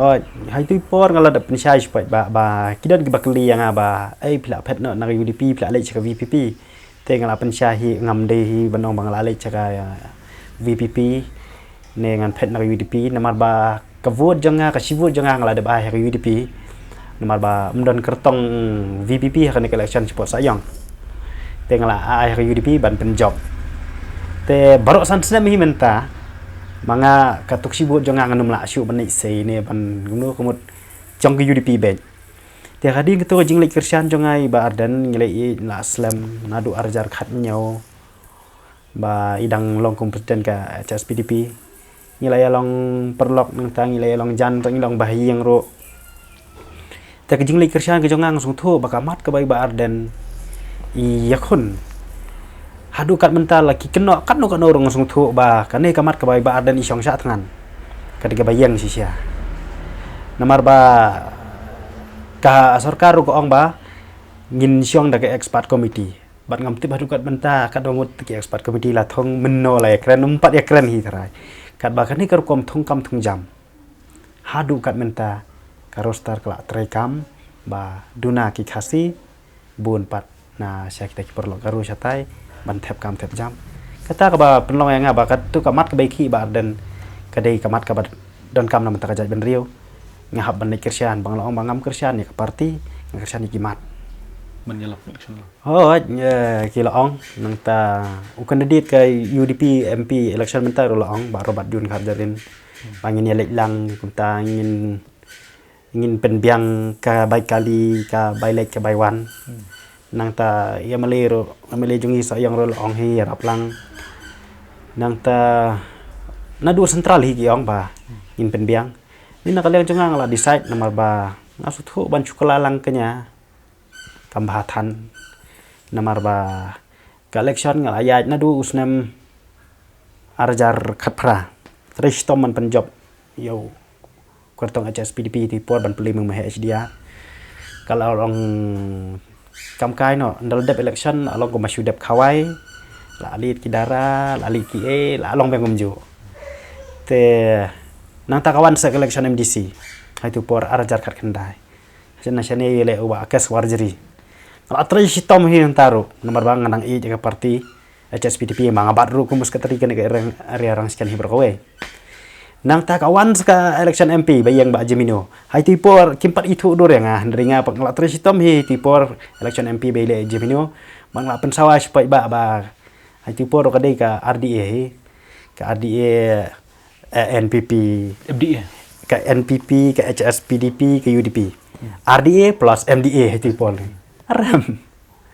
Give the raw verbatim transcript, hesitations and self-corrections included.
Oh, ha itu i por nga la dep pynshai shipor ba, ba ki don kiba kylli ïa nga ba, "Ei, phi la phet noh na ka U D P, phi la leit sha ka V P P." Te nga la pynshai hi, ngam dei hi ban ong ba nga la leit sha ka, uh, V P P ne ngan phet na ka U D P, namar ba ka vote jong nga, ka shi vote jong nga nga la dep ai ha ka U D P. Namar ba ym don kyrtong V P P ha kane ka election shipor Sahyong. Te nga la ai ha ka U D P ban pynjop. Te baroh san snem hi mynta, ma nga ka tuk shi vote jong nga ngan ym lah shuh ban leit sei ne ban kumno kumut jong ka U D P beit. Te hadien kato ka jingleit kyrshan jong nga i Bah Ardent, ngi la ïohi la slem naduh ar hajar khathynñiew ba i dang long kum president ka H S P D P. Ngi la ïa long paralok, nangta ngi la ïa long jan, ngi long ba ha ïing ruh. Te ka jingleit kyrshan ka jong nga, nga sngewthuh ba ka mat kaba i Bah Ardent i ïakhun, haduh kat mynta la ki kynnoh katno katno ruh nga sngewthuh ba kane ka mat kaba i Bah Ardent i shong shah thngan, ka dei kaba ïeng shisha. Namar ba ka sorkar ruh ka ong ba ngin shong da ka expert committee. Bad ngam tip haduh kat mynta katba mut ki expert committee la thung mynno la ïakren, ym pat ïakren hi tharai. Katba kane ka rukom thung kam thung jam, haduh kat mynta ka roster ka la treikam ba duna ki Khasi, bun pat na sha kita ki paralok Garo shatai, ban thep kam thep jam. Kata kaba pynlong ïa nga ba kato ka mat kaba i khih Bah Ardent ka dei ka mat kaba donkam na mynta ka jaitbynriew. Nga hap ban leit kyrshan, ba nga la ong ba ngam kyrshan ïa ka party, nga kyrshan ïa ki mat. Ban ïalap election. Hooid, eh, ki la ong, nangta u candidate ka U D P M P election mynta ruh la ong, Bah Robert June Kharjahrin, ba ngin ïaleit lang, kumta ngin, ngin pynbiang ka bai kali, ka bai leit, ka bai wan. Nangta i M L A ruh, M L A jong ngi Sahyong ruh la ong hi ïarap lang. Nangta naduh central hi ki ong ba ngin pynbiang. Ni na ka liang jong nga, nga la decide namar ba nga sngewthuh ban shu kylla lang kane kam bha than. Namar ba ka election nga la ïaid naduh u snem ar hajar khatphra. Trei shitom ban pynjop ïa u kyrtong H S P D P, itu i por ban plie mynta ha H D R. Ka la long kam kai noh, ynda la dep election la long kumba shu dep khawai. La leit ki dara, la leit ki ei, la long biang kumjuh. Te nangta ka wan sa ka election M D C ha itu i por ar hajar khatkhyndai. Shane shane ïaleh u Bah Akash Warjri. Nga la trei shitom hi nangta ruh, namar ba nga dang ïeit ïa ka party H S P D P, ma nga bat ruh kum u secretary kane ka Area Rangshken hi baroh kawei. Nangta ka wan sa ka election M P ba ïeng Bah Jemino. Ha itu i por kim pat ithuh dur ïa nga, hynrei nga pat nga la trei shitom hi, itu i por election M P ba ïaleh Jemino. Ba nga la pynsawa shipor ba, ba ha itu i por ka dei ka R D A hi. Ka R D A, eh, N P P. F D A. Ka N P P, ka H S P D P, ka U D P. R D A plus M D A ha itu i por. Aram.